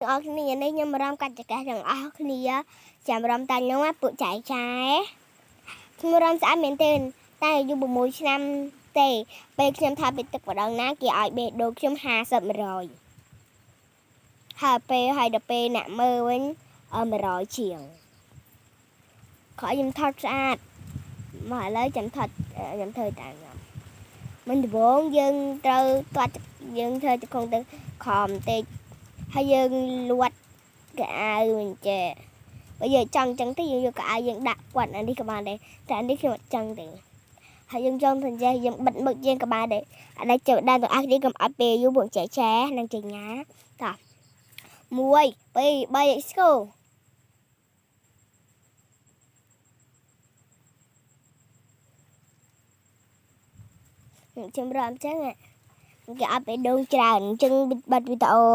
ទាំងអស់គ្នានេះខ្ញុំរំកាច់ចកេះទាំងអស់គ្នាចាំរំតាខ្ញុំណាពួកចែចែខ្ញុំរំស្អាតមែនទែនតែអាយុ6ឆ្នាំទេពេលខ្ញុំថាពីទឹកម្ដងណាគេឲ្យបេះដូងខ្ញុំ50 100ហើយពេលហើយដល់ពេលអ្នកមើលវិញ100ជាងខកខ្ញុំថតស្អាតមកឥឡូវចាំថតខ្ញុំធ្វើតាមខ្ញុំមិនដំបូងយើងត្រូវទាត់យើងធ្វើជង្គង់ទៅខំបន្តិចហើយយើងលួតកៅអៅវិញចេះបើយើងចង់ចឹងទេយើងយកកៅអៅយើងដាក់គាត់អានេះក៏បានដែរតែអានេះខ្ញុំអត់ចង់ទេហើយយើងចង់ទៅចេះយើងបិទមុខយើងក៏បានដែរអានេះចូលដល់ទាំងអស់គ្នាកុំឲ្យពេលយូរពួកចែចែនិងចែញ៉ាតោះ1 2 3 let's go ខ្ញុំរំចឹងគេអត់បេះដូងច្រើនអញ្ចឹងបាត់វីដេអូ